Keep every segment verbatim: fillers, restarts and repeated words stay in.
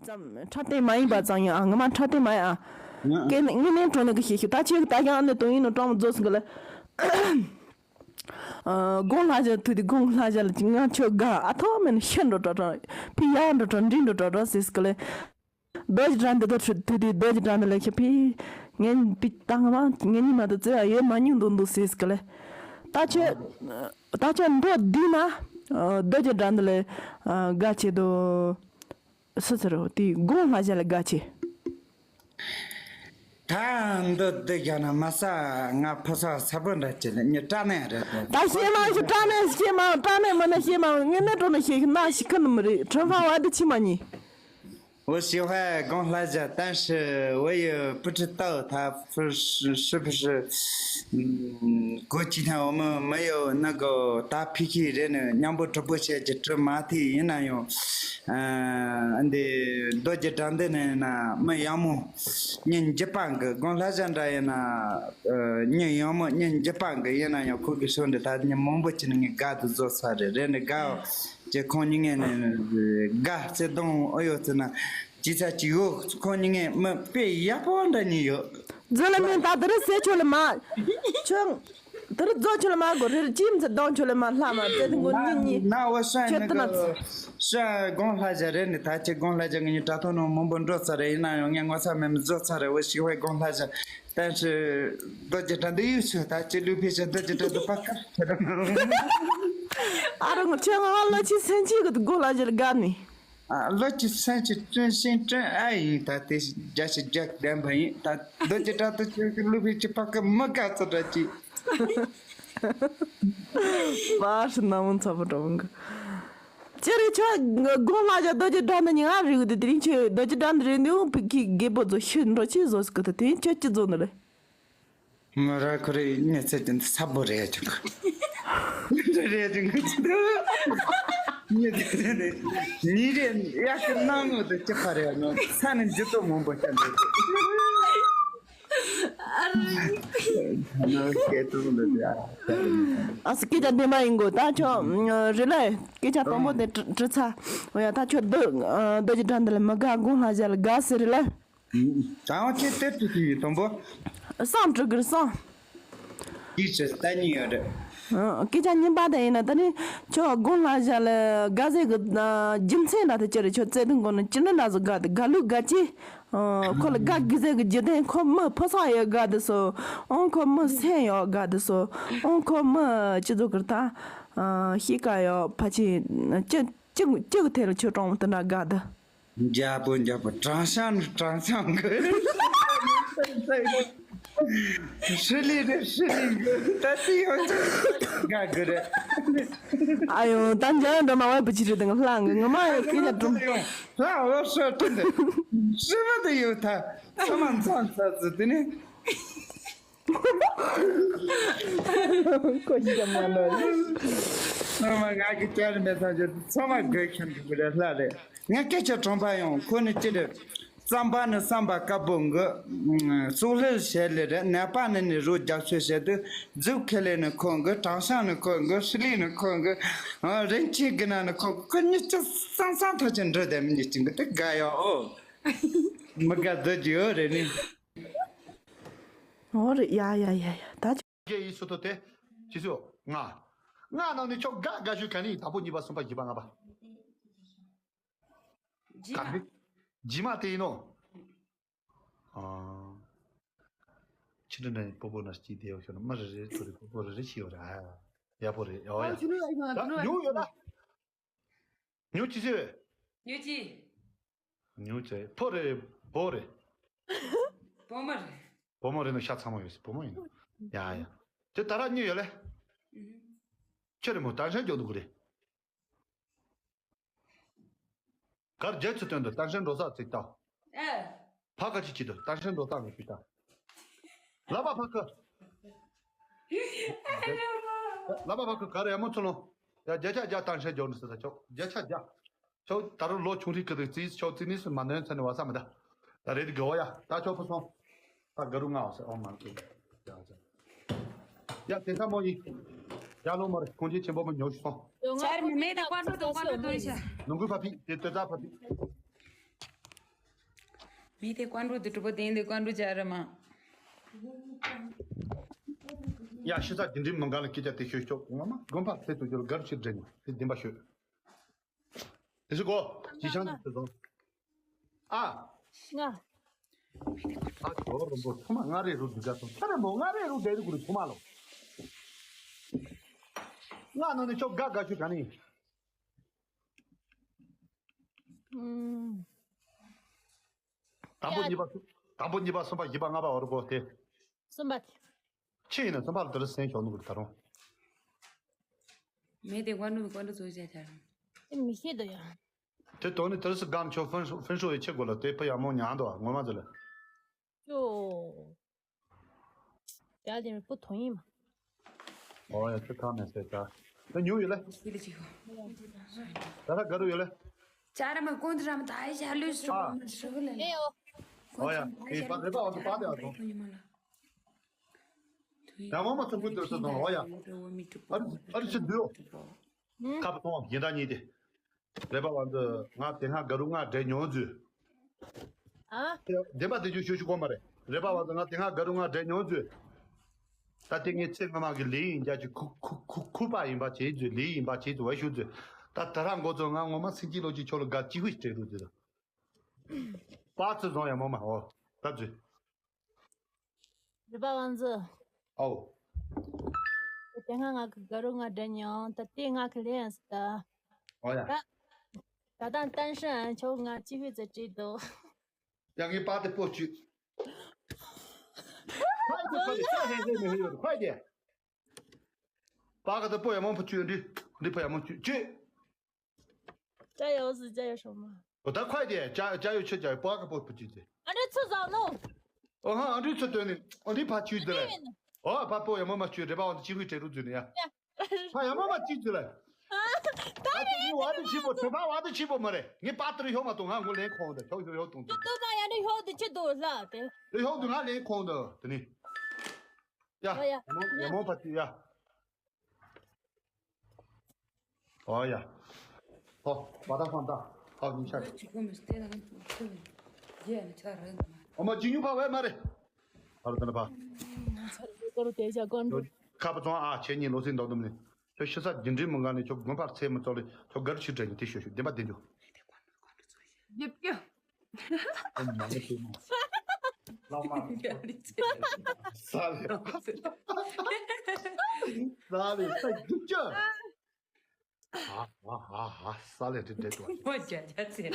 ཙམ་འཁྲབ་སྟོན་མ་ཡིན་པ་ཙམ་ཡིན་ཨ། ངོ་མ་འཁྲབ་སྟོན་མ་ཡིན་ཨ། ངས་ནི་ངས་ནི་གྲོང་ནས་གི་ཤེས་ཤེས་ད་ཁྱེད་ཀྱི་ད་ཀྱང་ཨ་ནི་དོན་ཡིན་ནོ་སྤྲང་མོ་རྫོགས་སོང་གི་ལ། ཨ། དགོང་ལྷ་རྒྱལ་ཐུག་དུས་དགོང་ལྷ་རྒྱལ་ལ་ང་ཁྱོད་དགའ་ཨ་ཐོག་མེད་ནི་ཤི་འགྲོ་དྲག་དྲག་ཕི་ཡག་འགྲོ་དྲག་འདྲི་འགྲོ་དྲག་དྲག་ཟེར་གི་ལ། རྡོ་རྗེ་དགྲ་འདི་དག་ཁྲིད་དུས་དུས་རྡོ་རྗེ་དགྲ་འདི་ལས་ཤི་ཕི། ངན་པི་ཏང་མ་ངན་ཉི་མ་དུ་བརྩེ་བ་ཡོད་མ་མྱོང་འདུག་འདུག་ཟེར་གི་ལ། ད་ཁྱོད་ད་ཁྱོད་འགྲོ་བསྡད་ན་རྡོ་རྗེ་དགྲ་འདི་ལས་དགའ་ཆེ་དུ། སུ་ཟེར་རོ་དེ་དགོང་ལྷ་རྒྱལ་ལ་དགའ་ཆེ། ད་འདི་འདི་རྒྱ་ན་མ་ས་ང་ཕོ་ས་ས་བུ་འདྲ་ཅི་ལ་ཉི་སྐྲ་ནས་རེད་དེ། ད་ཤེས་མ་ཤེས་སྐྲ་ནས་ཤེས་མ་སྐྲ་ནས་མ་ན་ཤེས་མ་ངས་ནས་གྲོ་ནས་ཤེས་ཤེས་ན་ཤི་ཁ་ནི་མི་རེད་ཁྲོན་ཧྥ་བ་འདི་ཆི་མ་ཉི། 我喜欢 དགོང་ལྷ་རྒྱལ། 但是 我有不知道他 是是不是 嗯，过几天我们没有那个打脾气人呢， མཉམ་པོ་གྲོགས་པོ་བྱས་ཀྱི་གྲོས་མ་མཐུན་ཡིན་ན་ཡང་། ཨ། འདི་རྡོ་རྗེ་དགྲ་འདི་ནས་ན་མི་ཡག་མོ་སྙིང་རྗེ་པ་གི་དགོང་ལྷ་རྒྱལ་འདྲ་ཡིན་ན། ཨ། སྙིང་ཡག་མོ་སྙིང་རྗེ་པ་གི་ཡིན་ན་ཡང་ཁོ་གི་ཤོ་འདི་ད་ཉིན་མང་པོ་ཅིག་ནས་ངས་དགའ་དུ་བཟོ་ཚར་རེད་རེད་ནས་དགའ་ཀྱི་ཁོང་གཉིས་ངས་ནས་དགའ་བརྩེ་དུང་ཨོ་ཡོད་ཚེ་ན་ཅི་ཚ་ཅི་ཡོད་ཁོང་གཉིས་ངས་མི་དཔེ་ཡག་པོ་འདྲ་གཉིས་ཡོད། རྫུན་ལ་མིན་ད་དེ་རིང་ཟེར་ཆོག་ལ་མ། ཆོག་དེ་རིང་རྫོགས་ཆོག་ལ་མ་གོ་རེ་རེ་ཅིམ་ཚེ་གདོང་ཆོག་ལ་མ་ལྷ་མ་བཙན་དེ་ངོ་གཉིས་གཉིས། ན་བ་ཧྲ་ཁྱོད་ནི་དེ་ན་གི་ཧྲ་དགོང་ལྷ་རྒྱལ་རེད་ནི་ད་ཁྱེད་དགོང་ལྷ་རྒྱལ་ངི་དྲ་ཐོག་ནང་མང་པོ་འགྲོ་ཚར་རེད། ཡིན་ན་ཡང་ངས་ངོ་ཚ་མེད་མི་བཟོ་ཚར་རེད། 我喜欢 དགོང་ལྷ་རྒྱལ། 但是 རྡོ་རྗེ་དགྲ་འདི་ཡོད་ཚོད་ད་ཁྱེད་ལུས་ཕེ་ཤ་རྡོ་རྗེ་དགྲ་འདི་པ་ཀ་ཁྱེད་དང་ཨ་རོ་ངོ་ཁྱེད་ང་ལ་ཅི་སེམས་ཅི་གི་དགོང་ལྷ་རྒྱལ་དགའ་ནི། ཨ། བློ་གཅིག་སེམས་གཅིག་བརྩོན་ཤིང་བརྩོན་ཨ་ཡིན། ད་དེ་རྒྱ་ཞིག་རྒྱག་བདེན་པ་ཡིན། ད་རྡོ་རྗེ་དགྲ་དུ་ཁྱོད་ཀྱི་བློ་ཕིག་གཅིག་ཕ་ཀི་མི་དགའ་ཚོ་འདྲ་གཅིག་པར་ནམ་ཚ་པོ་འགྲོ་གི་ཅི་རེད་ཁྱོད་དགོང་ལྷ་རྒྱལ་རྡོ་རྗེ་དགྲ་འདི་ཉིན་ང་རིག་གི་དེ་དེ་རིང་ཁྱོད་རྡོ་རྗེ་དགྲ་འདི་རེད་འདུག་ཕི་ཁི་རྒད་པོ་ཚོ་ཤི་འགྲོ་ཅི་བཟོ་སི་གི་དེ་དེ་རིང་ཁྱོད་ཅི་བཟོ་ནི་རེད། ང་ར་ཁོ་རེ་ཉེ་ཚེ་ཅན་ཚ་པོ་རེད་ཅུང་གི་རེད་ཅུང་གི་ཅི་འདུག་ཉེ་ཚེ་ཅན་ནི་རེ་ཡག་གི་སྣང་ངོ་དུ་ཅི་ཕ་རེད་ནོ་ས་ནི་འཇུ་ཏོ་མང་པོ་ཅན་འདུག་ཨ་སི་སྐད་ཆ་འདི་མ་ཡིན་གོ་ད་ཁྱོད་རི་ལ་སྐད་ཆ་དང་པོ་དེ་དྲི་ཚ་འོ་ཡ་ད་ཁྱོད་རྡོ་རྡོ་རྗེ་དགྲ་འདི་ལ་མི་དགའ་དགོང་ལྷ་རྒྱལ་ལ་དགའ་ཟེར་རི་ལ། ད་ང་ཁྱེད་དེ་དུས་དུས་ཡིན་དང་པོ། བསམ་འགྲིག་གི་རེད་བསམ། ཡིད་ཆེས་ལྟ་ཉིན་ཡོད་རེད། ཨ། སྐད་ཆ་རྙིང་པ་དེ་ཡིན་ན་ད་ནི་ཁྱོད་དགོང་ལྷ་རྒྱལ་ལ་དགའ་ཟེར་གི་རྒྱུ་མཚན་ལ་དེ་ཅི་རེད་ཁྱོད་བརྩེ་དུང་དགོངས་ན་ཅི་འདྲ་འདྲ་བཟོ་དགའ་དེ་དགའ་ལུགས་དགའ་ཅི། ཨ། ཁོ་ལ་དགའ་གི་ཟེར་གི་རྒྱུ་དེ་ཁོ་མི་ཕོ་སང་ཡོད་དགའ་དེ་སོ། ཨང་ཁོ་མི་སེམས་ཡོད་དགའ་དེ་སོ། ཨང་ཁོ་མི་ཅི་བཟོ་གི་རེད་ད། ཨ། གཤིས་ཀ་ཡོད་ཕལ་ཆེར་ཅི་ཅི་ཅི་གི་ཐད་ལ་ཁྱོད་གྲོང་དེ་འདྲ་དགའ་དེ། འཇའ་པོ་འཇའ་པོ་དྲང་ཤང་ནི་དྲང་ཤང་གི་ཧྲི་ལི་རེད་ཧྲི་ལི་གི་ད་ལྟ་ཡང་དགའ་གི་རེད། ཨ་ཡོ་ད་འཇའ་ཡང་འགྲོ་མ་བས་བུ་ཅི་རེད་དང་ལྷ་ངི་ངི་མ་ཡོད་སྐད་ཆ་སྒྲུང་ལྷ་འོ་ཧྲི་ཏི་འདི་ཧྲི་མ་དུ་ཡོད་ད་ཚང་མ་མཚམས་ཚ་ཚུ་དེ་ནི། ཁོ་ཡི་ཀ་མ་ལོ། ཚང་མ་ང་གི་བསྐྱར་མེད་ཚང་ཆེ་ཚང་མ་དགོས་མཁན་གྱི་རེད་ལྷ་རེད། ང་སྐད་ཆ་དྲང་པ་ཡང་ཁོ་ནི་ཅི་རེད། རྩམ་པ་ནི་བསམ་པ་དཀར་པོ་གི་སུག་ལྷོད་བྱས་ལེ་རེད། ནད་པ་ནི་ནི་རོ་རྒྱབ་ཆོས་བྱས་དུས་རྫུབ་ཁེ་ལེ་ནི་ཁོང་གི་དྲང་ཤང་ནི་ཁོང་གི་ཧྲི་ལི་ནི་ཁོང་གི་རིན་ཆེན་གི་ན་ནི་ཁོང་གི་ཁོ་གཉིས་ཅི་སང་སང་ཐོག་ཆེན་འགྲོ་དེ་མི་གཉིས་ཅིང་གི་དེ་དགའ་ཡོད་ཨོ། མི་དགའ་བཟོ་རྒྱུ་ཡོད་རེད་ནི། འོ་རེད་ཡ་ཡ་ཡ་ཡ་ད། སྐད་ཡིག་སུ་ཐོ་དེ་ཅི་སུ་ང་། ང་ནང་ནས་ཁྱོད་དགའ་དགའ་ཞུ་ག་ནི་ཡིན་དང་པོ་གཉིས་པ་གསུམ་པ་བཞི་པ་ལྔ་པ། རྗེས་མ། ག་རེ། རྗེས་མ་དེ་ཡིན་ནོ། ཨ། ཕྱི་དྲི་ནས་སྤོ་བོ་ན་སྐྱིད་དེ་ཡོད་ཤོད་ན་མི་རེ་རེ་ཚོ་རེ་སྤོ་བོ་རེ་རེ་ཤི་ཡོད་རེད་ཨ། ཡག་པོ་རེད་ཨོ་ཡ། ཨ་ཆུ་ནུ་ཨ་ཆུ་ནུ་ཨ་ཆུ་ནུ། ཉུ་ཡོད་ན། ཉུ་ཅི་ཟེར། ཉུ་ཅི། ཉུ་ཅི། ཕོ་རེད་བོ་རེད། བུ་མོ་རེད། བུ་མོ་རེད་ནོ་ཤ་ཚ་མོ་ཡོད་ཟེར་བུ་མོ་ཡིན་ནོ། ཡ་ཡ། དེ་ད་ར་གཉིས་ཡོད་ལེ། ཨུ་ཧུ། ཁྱོད་རེད་མོ་དར་ཤན་རྒྱོག་འདུག་གི་རེད། གར་རྒྱལ་ཚུལ་སྟོན་དུ་དར་ཤན་འགྲོ་ས་ཚིག་ལྟ། ཨེ། ཕ་ཁ་ཅིག་བྱེད་དུ་དར་ཤན་འགྲོ་ས་མི་ཤེས་ད། ལ་པ་ཕ་ཁ། ལ་པ་ཕ་ཁ་གར་ཡ་མོ་ཚུ་ལོ། ཡ་བརྒྱ་ཆ་བརྒྱ་དར་ཤན་འགྲོ་ནི་ཟེར་ད་ཆོག་བརྒྱ་ཆ་བརྒྱ། ཆོག་ད་རུང་ལོ་ཆུང་རིགས་ཀྱི་རིགས་རྩིས་ཆོག་རྩིས་ནི་སུ་མ་ནོན་ཚེ་ནི་བ་ས་མི་ད། ད་རེད་དགའ་བ་ཡ་ད་ཆོག་ཕུ་སོང་། ད་དགའ་རུ་ང་བ་ས་ཨོ་མ་ཀི། ཡ་དེ་ས་མོ་ཡིན། ཡ་ལོ་མར་ཁོང་ཆེན་ཆེན་པོ་མ་ཉོ་ཤི་སོང་། ཆར་མི་མེད་ད་ཀོ་ཏོ་དང་ཀོ་ཏོ་དོན་ཤ། ནུང་གུ་ཕ་ཕི་དེ་ཏོ་ཙ་ཕ་ཕི། མི་དེ་ཀོན་རུ་དེ་གྲུ་པོ་དེ་འདི་ཀོན་རུ་ཅ་ར་མ། ཡ་ཤི་ས་དེ་འདྲི་མི་འགའ་ལ་སྐད་ཆ་དེ་ཤོད་ཤོག་ངོ་མ་དགོན་པ་ཚེ་དུ་འགྱུར་གར་ཕྱིར་འདྲེན་དེ་བདེན་པ་ཤོད། དེ་སུ་གོ་ཅི་ཆང་དེ་སོང་། ཨ། ང་། ཨ་ཇོ་རོན་པོ་ཐོ་མ་ང་རེ་རུ་འདི་ག་སོང་ཁྱེད་རེ་མོ་ང་རེ་རུ་འདྲེ་རུ་གུ་རུ་ཐོ་མ་ལོ། ང་ནང་ནས་ཤོག་དགའ་དགའ་ཤོད་ག་ནི། ཨུམ། དང་པོ་གཉིས་པ་གསུམ། དང་པོ་གཉིས་པ་གསུམ་པ་བཞི་པ་ལྔ་པ་འོ་རུ་གོ་དེ། གསུམ་པ་དེ། ཆི་ཡིན་ན་གསུམ་པ་ལ་དེ་རུ་སེང་ཞོག་ནུ་གུ་རུ་ད་རུང་། མེ་དེ་ཀོན་ཀྲུ་ཀོན་ཀྲུ་ཚོ་བྱས་ཆ་རང་། དེ་མི་ཤེས་དོ་ཡ། དེ་དོན་ནི་དེ་རུ་སི་སྒམ་ཆོ་ཧྥན་ཧྥན་ཧྲོ་ཡི་ཆེ་དགོས་ལ་དེ་ཕི་ཡ་མོ་ཉང་དོ་ངོ་མ་ཚོ་ལ། ཅོ། ཡ་དེ་པུ་ཐོང་ཡིན་མ། ཨོ་ཡ་ཚེ་ཐང་ནས་ཟེར་ད། ད་ཉུ་ཡོད་ལེ། ཤི་ལི་ཅི་ཧོ། ད་ད་ག་རུ་ཡོད་ལེ། ཅ་ར་མ་ཀོན་ཏི་ར་མ་ད་ཡ་ལུས་ཨ། ཧྲུ་ལུ་ལེ། ཨོ་ཡ་ཁི་པ་རེ་པ་འོ་ཏི་པ་དེ་ཨ་ཐོང་། ད་མ་མ་ཚོ་ཀུན་ཏི་སོ་ཐོང་ཨོ་ཡ། ཨ་རི་ཨ་རི་ཆི་དུ་ཡོ། ཁ་པ་ཐོང་ཡིན་ད་ཉིད་དེ། རེ་པ་བ་འདི་ང་དེ་སྔ་ག་རུ་ང་འདྲེ་མྱོང་ཚུལ། ཨ། བདེན་པ་དེ་ཆུ་ཤོད་ཤུ་གོ་མ་རེད། རེ་པ་བ་འདི་ང་དེ་སྔ་ག་རུ་ང་འདྲེ་མྱོང་ཚུལ། ད་དེ་ངའི་ཚེ་སྔ་མ་གི་ལས་ཡིན་རྒྱ་ཆུ་ཁུ་ཁུ་ཁུ་ཁུ་པ་ཡིན་པ་བྱེད་ཚུལ་ལས་ཡིན་པ་བྱེད་ཚུལ་བ་ཤུ་ཚུལ། ད་ད་རང་འགོ་ཚོ་ང་ངོ་མ་སེང་ཅི་ལོ་ཅི་ཆོ་ལ་དགའ་ཅི་ཧུ་ཞིག་སྤྲད་རུ་ཚུལ། པ་ཚུལ་བཟང་ཡ་མོ་མ་ཧོ། ད་ཚུལ། རི་པ་ཝང་ཙི། ཨའོ། དེ་སྔ་ང་གི་ག་རུ་ང་འདྲ་མྱོང་ད་ལྟའི་ང་གི་ལན་ཟེར་ད། ཨོ་ཡ། ད་ད་ད་ལྟ་ཧྲན་ཁྱོད་ང་ཅི་ཧུད་ཙེ་བྲིས་འདུག་ཡ་ངའི་པ་དེ་པོ་བཅུ། ཁོས་དེ་ཁོས་དེ་ཁོས་ཧེ་ཧེ་མི་ཧེ་ཡོད་ཁོས་དེ། པ་ག་དེ་པོ་ཡ་མོ་པོ་བཅུ་འདི་འདི་པོ་ཡ་མོ་བཅུ་བཅུ། 加油是加油什么？ ཨོ་ད་ཁོས་དེ་ཅ་ཅ་ཡོ་ཆེ་ཅ་ཡོ་པ་ག་པོ་པོ་བཅུ་དེ། ཨ་འདྲ་ཚུ་བཟང་ནོ། ཨོ་ཧ་ཨ་འདྲ་ཚུ་སྟོན་ནི་ཨོ་འདི་ཕ་བཅུ་དེ་ལ། ཨོ་པ་པོ་ཡ་མོ་མ་བཅུ་རེ་པ་ཨོ་འདི་ཅི་ཧུད་དྲེ་རུ་འཛུལ་ནི་ཡ། ཕ་ཡ་མོ་མ་ཅི་འཛུལ་ལ། ད་དེ་ངའི་བ་དེ་ཆི་པོ་དེ་པ་བ་དེ་ཆི་པོ་མ་རེད། ངའི་པ་དེ་རུ་ཧྱོ་མ་གཏོང་ང་ངོ་ལེན་ཁོང་དེ་ཧྱོ་ཧྱོ་ཧྱོ་གཏོང་དེ། ཏོ་ཏོ་ད་ཡ་འདྲ་ཧྱོ་དེ་ཆི་དོ་ལ་དེ། དེ་ཧྱོ་དེ་ང་ལེན་ཁོང་དེ་དེ་ནི། ཡ། ཨོ་ཡ། ཡ་མོ་ཡ་མོ་ཕ་ཅི་ཡ། ཨོ་ཡ། ཧོ། བ་ད་ཧོན་ད། ཧོ་ཉི་ཤར། ཅི་གོ་མི་སྟེ་ན་ཁོ་རྒྱལ་ནི་ཆ་རེད་མ། ཨོ་མ་ཅི་ཉུ་ཕ་བས་མ་རེད། ཨ་རུ་ད་ན་ཕ། ཚར་གོ་རུ་དེ་བྱ་གོན་འགྲོ། ཁ་པ་ཚོང་ཨ་ཆེ་ཉིན་ལོ་སིན་འདོག་འདུམ་ནི། ཁྱོད་ཤི་ས་རྒྱུན་འབྲེལ་མི་འགའ་ནི་ཁྱོད་དགོན་པར་ཚེ་མི་ཚོགས་ལས་ཁྱོད་གར་ཆུ་དྲན་ནི་དེ་ཤོད་ཤོད་བདེན་པ་བདེན་འཇུ། རྒྱབ་སྐྱོ། ཨོ་མ་ནི་དེ་མ། ལ་མ། ས་ལེ། ས་ལེ་ས་རྒྱུ་ཅག་ཧ་ཧ་ཧ་ཧ་ས་ལེ་དེ་འདྲེ་ཏོ། མོ་རྒྱ་རྒྱ་ཚེ།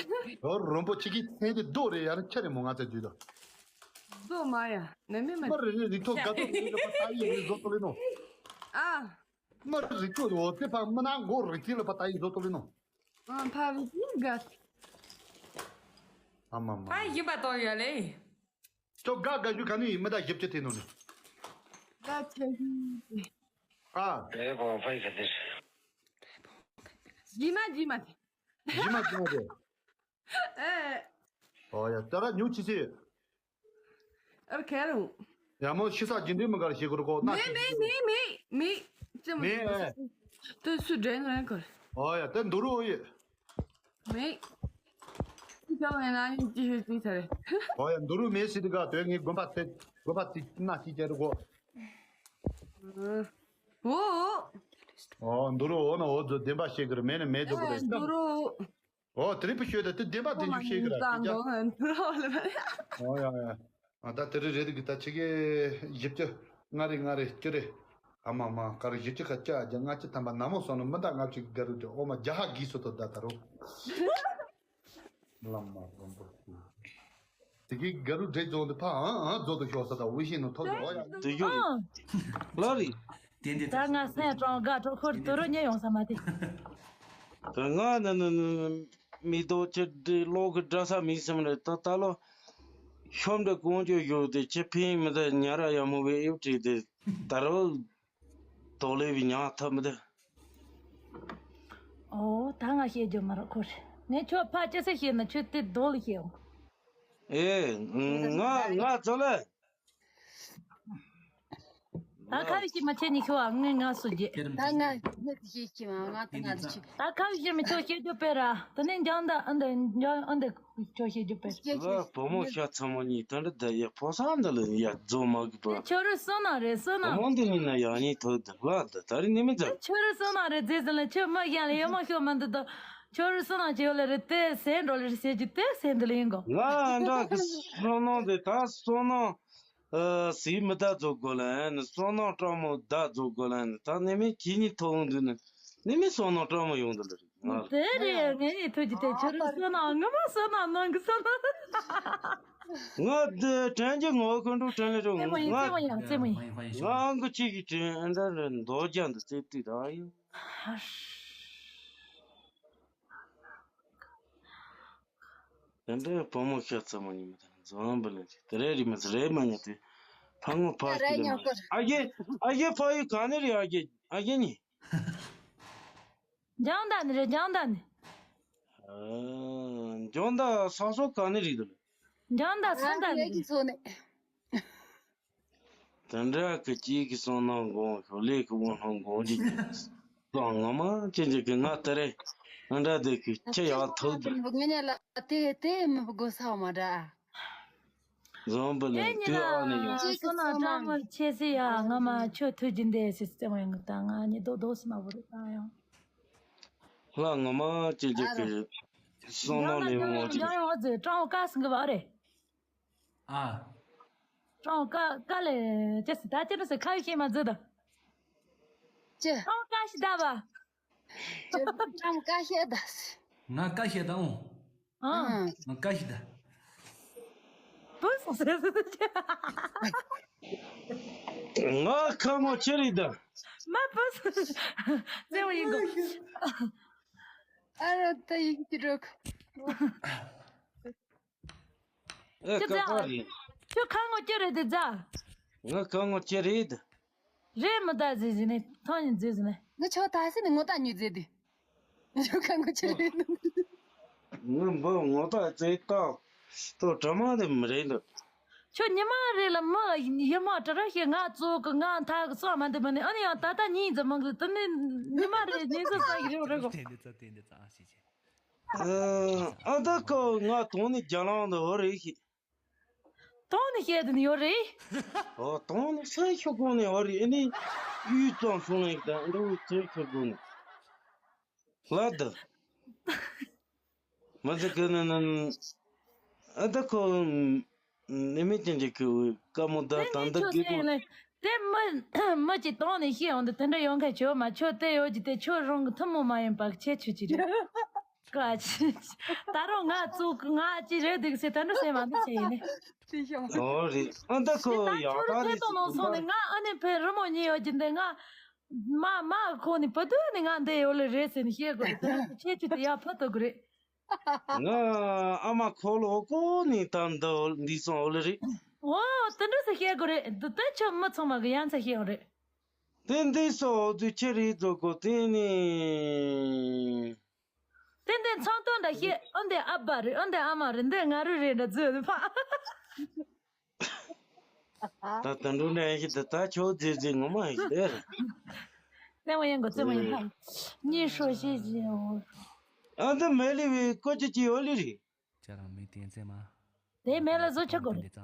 ཨོ་རོན་པོ་ཆི་གི་ཚེ་དེ་རྡོ་རེ་ཡར་ཁྱེར་རེ་མོ་ང་ཚེ་རྒྱུ་དོ། རྡོ་མ་ཡ་ནེ་མེ་མ། མ་རེ་རེ་རི་ཐོག་དགའ་ཐོག་རི་ལ་པ་ཏ་ཡི་རི་བཟོ་ཏོ་ལེ་ནོ། ཨ། མ་རེ་རི་ཐོག་འོ་ཚེ་ཕ་མ་ན་མགོ་རི་ཐི་ལ་པ་ཏ་ཡི་བཟོ་ཏོ་ལེ་ནོ། ཨ་ཕ་རི་ཐི་དགའ། ཨ་མ་མ། ཕ་ཡིན་པ་དོ་ཡ་ལེ། ཅོ་དགའ་དགའ་རྒྱུ་ག་ནི་ཡིན་མི་ད་ཞིབ་ཅི་དེ་ནོ་ནི། དགའ་ཆེ་ཤོས། ཨ། རེ་བོང་ཕའི་ག་དེར། ཇི་མ་ཇི་མ་དེ། ཇི་མ་ཇི་མ་དེ། ཨེ། ཨོ་ཡ་ད་ར་ཉུ་ཆི་སི། ཨར་ཁེ་རུ། ཡ་མོ་ཤི་ས་ཇི་འདྲི་མི་གར་ཤི་གུར་གོ་ན་མེ་ཤི་མེ་གུར་མེ་གོ། མེ་མེ་མེ། ཅི་མ་མེ། དུ་སུ་འདྲེན་རན་གོ། ཨོ་ཡ་ད་འདུ་རུ་ཡི། མེད། ཅི་བྱ་བའི་ན་ཡིན་ཅི་ཞུ་ཅི་ཚར་རེད། ཨོ་ཡ་འདུ་རུ་མེད་སྲིད་དུ་ག་དོན་ངའི་དགོན་པ་ཚེ་དགོན་པ་ཚེ་ན་ཅི་བྱ་རུ་གོ། ཨོ། ཨོ་འདུ་རུ་འོ་ན་འོ་ཛོ་བདེན་པ་བཤད་གི་རུ་མེད་ན་མེད་ཛོ་གི་རེད། འདུ་རུ། ཨོ་དེ་རིང་པུ་ཤོད་ད་དེ་བདེན་པ་བདེན་རྒྱུ་བཤད་གི་ར་དེ་རྒྱ། འདུ་རུ་ལ། ཨོ་ཡ་ཡ། ཨ་ད་དེ་རེ་རེ་རེ་གི་ད་ཆི་གེ་བཞི་བཅུ་ལྔ་རེ་ལྔ་རེ་བཅུ་རེ། ཨ་མ་མ་ག་རེ་བཞི་བཅུ་ཁ་བཅུ་བརྒྱ་ལྔ་བཅུ་ཐམ་པ་ན་མོ་སོང་ནི་མི་འདའ་ལྔ་བཅུ་གི་ག་རུ་དེ་ཨོ་མ་རྒྱ་ཧ་གི་སུ་ཐོ་ད་ད་རུ། བླ་མ་རོང་པོ་ཆུ། དེ་གི་ག་རུ་འདྲེ་རྫོང་དུ་ཕ་ཨང་ཨང་རྫོང་དུ་ཤོག་ས་ད་འུ་ཤིན་ནོ་ཐོ་དུ་ཨོ་ཡ། དེ་རྒྱུ་རེད། ལོ་རེད། ད་ང་སེམས་གྲོང་དགའ་གྲོགས་ཁོར་དུ་རུ་ཉེ་ཡོང་ས་མ་དེ། ད་ང་ནི་ནི་ནི་མི་དོ་ཆེ་འདྲེ་ལོ་གི་འདྲ་ས་མི་སེམས་རེད་ད་ད་ལོ། ཤོམ་འདྲ་ཀོང་ཅོ་ཡོད་དེ་ཆེ་ཕིང་མི་ད་ཉ་ར་ཡ་མོ་བའི་ཨེབ་ཀྲི་དེ་ད་རོ་དོ་ལེ་བི་ཉ་ཐབ་མི་ད། ཨོ་ད་ང་ཤེས་རྒྱུ་མ་རེད་ཁོ་རེ་ངས་ཁྱོད་ཕ་ཅི་སེ་ཤེས་ན་ཁྱོད་དེ་དོ་ལེ་ཤེས་འོང་། ཨེ་ང་ང་ཚོ་ལེ། ད་ཁ་བའི་ཤི་མ་ཆེ་ནི་ཁྱོད་ང་ང་སུ་རྒྱས། ད་ང་ངས་ཤེས་ཀྱི་མ་ང་ད་ང་ཚོ་ཆུ། ད་ཁ་བའི་ཤི་མ་ཁྱོད་ཤེས་རྒྱུ་པེ་ར། ད་ནི་འཇང་ད་ཨ་འདི་འཇང་ཨ་འདི་ཁྱོད་ཤེས་རྒྱུ་པེ། ཤེས་ཀྱི། ལ་བུ་མོ་ཤ་ཚ་མོ་གཉིས་ད་འདྲ་ད་ཡ་ཕོ་ས་འདི་ལ་ཡ་རྫོ་མ་གི་པ། ཁྱོད་རུ་སོ་ན་རེད་སོ་ན། བུ་མོ་འདི་ནི་ན་ཡ་གཉིས་ཐོག་འདི་ལ་ད་ད་རི་ནི་མི་ཛ། ཁྱོད་རུ་སོ་ན་རེད་རྫས་ཟིན་ལ་ཁྱོད་མ་ཡན་ལ་ཡ་མ་ཤོ་མ་འདི་ད། ཁྱོད་རུ་སོ་ན་ཁྱོད་ལ་རེད་དེ་སེ་འགྲོ་ལ་རེད་ཟེར་རྒྱུ་དེ་སེ་འདི་ལ་ཡིན་གོ། ང་འདྲ་གི་སོ་ན་འདི་ད་སོ་ན། ཨ་སི་མི་ད་ཛོ་གོ་ལན་སོ་ན་ཀྲ་མོ་ད་ཛོ་གོ་ལན་ད་ནི་མི་ཁྱི་ཉི་ཐོ་འོང་དུ་ནི་ནི་མི་སོ་ན་ཀྲ་མོ་ཡོང་དུ་ལ་རེད་ང་། དེ་རེད་ངས་ཡི་ཐུགས་ཀྱི་དེ་ཁྱོད་རུ་སོ་ན་ངི་མ་སོ་ན་ནང་གི་སོ་ན། ང་དེ་དྲན་གྱི་ངོ་ཁོ་འགྲོ་དྲན་ལེ་རུ་རྩེ་མོ་ཡིན་རྩེ་མོ་ཡིན་རྩེ་མོ་ཡིན། ང་ཨང་གི་གཅིག་གི་དྲན་ཨ་འདྲ་རེད་མདོ་རྒྱ་འདི་རྩེ་དུས་ད་ཡོད། དེ་འདྲའི་བུ་མོ་ཤ་ཚ་མོ་ཉི་མ་དང་འཛོམས་པ་ལ་ཅིག་དེ་རེད་རི་མ་ཟི་རེད་མ་ཉེ་དེ་ཕ་ངོ་ཕ་ཤི་ལེ་མ་ཨ་རྒྱེ་ཨ་རྒྱེ་ཕ་ཡུལ་ག་ནས་རེད་ཨ་རྒྱེ་ཨ་རྒྱེ་ཉི། ལྗང་མདའ་ནས་རེད་ལྗང་མདའ་ནས། ཨ་ལྗང་མདའ་ས་སོ་ག་ནས་རེད་དོ། ལྗང་མདའ་སུ་མདའ་ནས་རེད། ཚོ་ནས། དེ་འདྲ་གི་གཅིག་གི་སོང་ན་དགོངས་ཞོ་ལེ་གི་དབང་ལྷང་དགོངས་ཀྱི་ཀྱང་ངོ་མ་ཅན་ཅིག་གི་ང་དེ་རེད། ང་འདྲ་དེ་གི་ཁྱི་ཡག་ཐུག་དེ། ངེད་ལ་དེ་དེ་མི་དགོས་ས་མ་འདྲ། བཟང་པོ་ལས་དུས་ཨ་ནི་ཡོང་། ཅིག་སོང་ན་སྤྲང་མོ་ཆེ་སི་ཡ་ང་མ་ཆོས་ཐུག་རྒྱུ་འདས་སི་སི་མ་ཡོང་གི་ད་ང་ཉི་དོ་དོ་སི་མ་བོ་རེད་ད་ཡང་། ལ་ངོ་མ་ཅན་ཅིག་གི་སོང་ན་ལས་ངོ་ཅིག་ཡང་ཡང་འོ་ཙི་སྤྲང་མོ་ཀ་སི་གི་བ་རེད། ཨ། ཀྲང་ཀ་ཀ་ལེ་ཅེ་སི་ད་ཅེ་རུ་སི་ཁ་ཡུ་ཤེ་མ་ཛི་ད། ཅེ། ཀྲང་ཀ་ཤི་ད་བ། ཅེ་ཀྲང་ཀ་ཤེ་ད་སི། ང་ཀ་ཤེ་ད་འོང་། ཨ། ང་ཀ་ཤི་ད། བུ་སི་སི་སི་ཅེ། ང་ཁ་མོ་ཅེ་རི་ད། མ་བུ་སི་སི་ཙེ་བ་ཡིན་གོ། ཨ་ར་ད་ཡིན་གྱི་རོག། ཨེ་ཅི་ཀ་ཙ། པ་རེད། ཁྱོད་ཁ་ངོ་ཅི་རེད་དེ་ཙ། ང་ཁ་ངོ་ཅི་རེད། རེད་མི་ད་ཟེར་ཟེར་ནས་ཐང་ཡིན་ཟེར་ཟེར་ནས། ང་ཆོ་ད་སེ་ནས་ངོ་ད་ཉུ་ཟེར་དེ། ང་ཆོ་ཁ་ངོ་ཅི་རེད། ང་འབུ་ངོ་ད་ཙེ་ཏོ། ཏོ་གྲ་མ་དེ་མི་རེད་འདུག་ཁྱོད་ཉི་མ་རེད་ལ་མི་ཡི་མ་དྲ་ར་ཞེ་ང་ཙོག་གི་ང་མཐའ་གི་སོགས་མ་འདི་མ་ནི་ཨ་ནི་ཡང་ད་ལྟ་ཉིན་ཙམ་མང་གི་དེ་ནི་ཉི་མ་རེད་ཉིན་ཙམ་ས་གི་རེད་རེད་གོ། དེ་འདི་ཙ་དེ་འདི་ཙ་ཨ་ཤེས་ཆེ། ཨ་ད་ཁོ་ང་དོང་ནས་རྒྱ་ལང་དུ་འོ་རེད་ཤི། དོང་ནས་བཤད་དུ་ནི་ཡོད་རེད། ཨོ་དོང་ནས་སེ་ཤོ་གོང་ནས་འོ་རེད་ཨ་ནི་གཡུས་ཙང་སོང་ནས་ད་འགྲོ་སེ་ཤོ་གོང་ནས་ལ་ད་མ་ཟེར་གི་ན་ན་ཨ་ད་ཁོ་ནི་མི་ཅན་གྱི་ཁུ་ཀ་མོ་ད་ད་ད་གི་ཁོ། དེ་མི་མི་གཅིག་དོང་ནས་ཤི་ཡོང་དུ་དེ་འདྲ་ཡོང་མཁན་བྱོས་མ་ཆོ་དེ་ཡོད་ཀྱི་དེ་ཆོ་རང་གི་ཐུན་མོང་མ་ཡིན་པ་ཁྱད་ཆོས་ཀྱི་རེད། ཀ་ཅི། ད་རུང་ང་ཙུག་ང་ཅི་རེད་འདུག་ཟེར་ད་འདྲ་ཟེར་མ་འདུག་ཅི་ཡིན་ནི། ཨོ་རེད་ཨ་ད་ཁོ་ཡག་ད་རེད་ཁྱོད་ཐད་གཏོང་ནང་སོང་ནས་ང་ཨ་ནི་ཕེ་རི་མོ་ཉིན་ཡོད་ཀྱི་འདི་ང་མ་མ་ཁོ་ནི་བུ་དུ་ནི་ང་འདི་ཡོད་ལེ་རེད་ཟེར་ནི་བཤད་དགོས་རེད་ད་ཁྱེད་ཀྱི་དེ་ཡག་ཕུད་དོ་གི་རེད། ང་ཨ་མ་ཁོ་ལོ་ཁོ་ནི་ད་འདི་འདི་སོང་ཨོ་ལེ་རེད། ཨོ་དེ་འདྲ་ཟེར་བཤད་དགོས་རེད་འདི་ད་ཁྱོད་མི་ཚང་མ་གི་ཡ་མཚན་བཤད་ཡོད་རེད། དེ་འདི་སོ་དུ་ཁྱེད་རེད་ཙོ་གོ་དེ་ནི། ཏན་ཏན་ཚང་དོན་འདྲ་བཤད་ཨ་འདི་ཨ་བ་རེད་ཨ་འདི་ཨ་མ་རེད་འདི་ང་རུ་རེད་འདྲ་རྫུ་ནི་ཕ། ད་ད་འགྲོ་འདྲ་ཡིན་ཞིག་ད་ད་ཆོག་རྫི་རྫི་ངོ་མ་ཡིན་ཞིག་དེ་རེད། རྩེ་མོ་ཡིན་གོ་རྩེ་མོ་ཡིན་ཕ། གཉིས་ཧྲོ་ཤེས་ཀྱི་འོ། ཨ་འདི་མེ་ལི་བའི་ཀོ་ཅི་ཅི་ཡོད་ལི་རེད། ཁྱེད་རང་མི་བསྟན་ཚད་མ། དེ་མེད་ལ་བཟོ་ཆོག་གོ་རེད།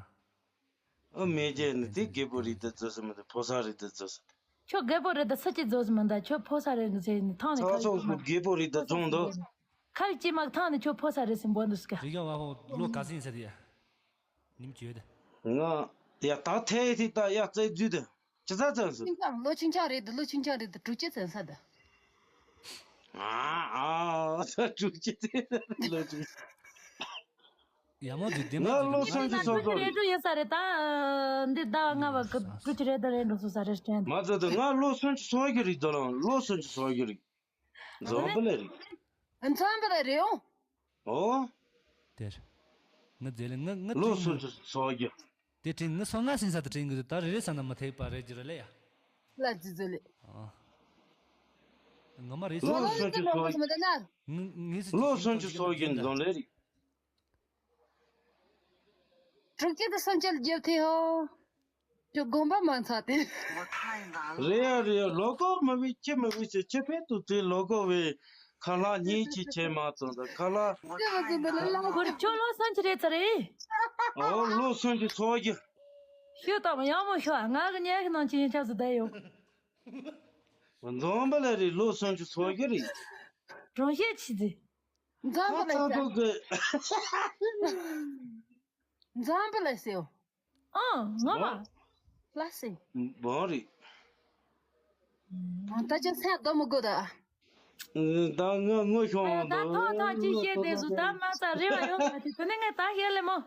ཨ་མེད་ཅེ་ནི་དེ་རྒད་པོ་རེད་དེ་བཟོ་ས་མི་འདུག་ཕོ་ས་རེད་དེ་བཟོ་ས། ཁྱོད་རྒད་པོ་རེད་དེ་སུ་གཅིག་བཟོ་ས་མི་འདུག་ཁྱོད་ཕོ་ས་རེད་ཟེར་ནི་ཐང་ནི་ཚ་ཁ་སོགས་སུ་རྒད་པོ་རེད་དེ་བཙོང་འདུག་ཁ་ལི་ཅི་མ་ཐང་ནི་ཁྱོད་ཕོ་ས་རེད་ཟེར་འབོད་འདུག་སྐ། རི་རྒྱ་བ་ཧོ་ལོ་ག་ཚིན་ཟེར་ཡ། ཉིམ་བྱོས་དེ། ང་ཡ་ད་ཐེ་ཐི་ད་ཡ་རྩེ་རྫུས་དེ། ཅི་ས་ཙམ་སོང་། ཆིང་ཆང་ལོ་ཆིང་ཆང་རེད་འདུག་ལོ་ཆིང་ཆང་རེད་འདུག་དྲུག་ཅུ་ཙམ་ས་འདུག་ཨ་ཨ་ད་དྲུག་ཅུ་ཙམ་ལོ་དྲུག་ཅུ། ཡ་མོ་དེ་དེ་ང་ལོ་སུམ་ཅུ་སོང་དྲུག་ཅུ་རེད་འགྲོ་ཡོད་ས་རེད་ད། འདི་ཟླ་བ་ལྔ་བ་གི་དྲུག་ཅུ་རེད་ད་རེད་འགྲོ་སོང་ས་རེད་དྲན། མ་ཚོད་དུ་ང་ལོ་སུམ་ཅུ་སོང་གི་རེད་ད་ལོ་ལོ་སུམ་ཅུ་སོང་གི་རེད། འཛོམས་པ་ལས་རེད། འཛོམས་པ་ལས་རེད་འོ། ཨོ། དེར། ང་རྫས་ལས་ང་ང་ལོ་དྲན་སུམ་ཅུ་སོ་བརྒྱད། དེ་དྲན་ངི་སོ་ལྔ་ཟིན་ས་དུ་དྲན་གི་འདུག་ད་རེ་རེ་ས་ན་མི་ཐེག་པ་རེད་ཀྱི་རེད་ལ་ཡ། ལ་རྫི་རྫི་ལས། ཨ། ང་མ་རེད་ལོ་སོ་སུམ་ཅུ་སོ་བརྒྱད། ངི་ངི་སི་ལོ་སུམ་ཅུ་སོ་བརྒྱད་འཛོམས་ལས་རེད། དྲུག་ཅུ་དང་སུམ་ཅུ་ལ་རྒྱབ་ཐེ་ཧོ། ཁྱོད་དགོངས་པ་མ་ཚར་ཏེ། རེད་ཡ་རེད་ཡ། ལོ་ཀོ་མི་བི་ཁྱི་མི་བི་ཟེར། ཁྱི་ཕེ་ཏུ་དེ་ལོ་ཀོ་བི་ཁ་ལག་ཉིན་གཅིག་བྱས་མ་ཙང་ད་ཁ་ལག་ཁྱི་མི་ཟེར་འདི་ལ་ལ་ཁོ་རེ་ཁྱོད་ལོ་སུམ་ཅུ་རེད་ཚར་རེད། ཨོ་ལོ་སུམ་ཅུ་ཚོགས་རྒྱུ། ཤོད་དང་ཡག་མོ་ཤོད། ང་གི་ཉལ་གི་ནང་ཆེན་ཆབ་སུ་བསྡད་ཡོད། འཛོམས་པ་ལ་རེད། ལོ་སུམ་ཅུ་ཚོགས་རྒྱུ་རེད། གྲོང་གཤེད་ཆི་ཟེར། འཛོམས་པ་ལ་ཚ་ཚ་ཟེར། འཛོམས་པ་ལ་ཟེར། ཨང་ངོ་མ། ལ་ཟེར། བང་རེད། ད་ཅི་སེ་རྡོ་མི་དགོས་ད། ད་ང་ངོ་ཤོང་ད་ཐོག་ཐོག་ཅི་བཤད་དེ་སུ་ད་མ་ཚ་རེ་བ་ཡོང་མ་ཐེ་དེ་ནས་ངས་ད་བཤད་ལེ་མོ།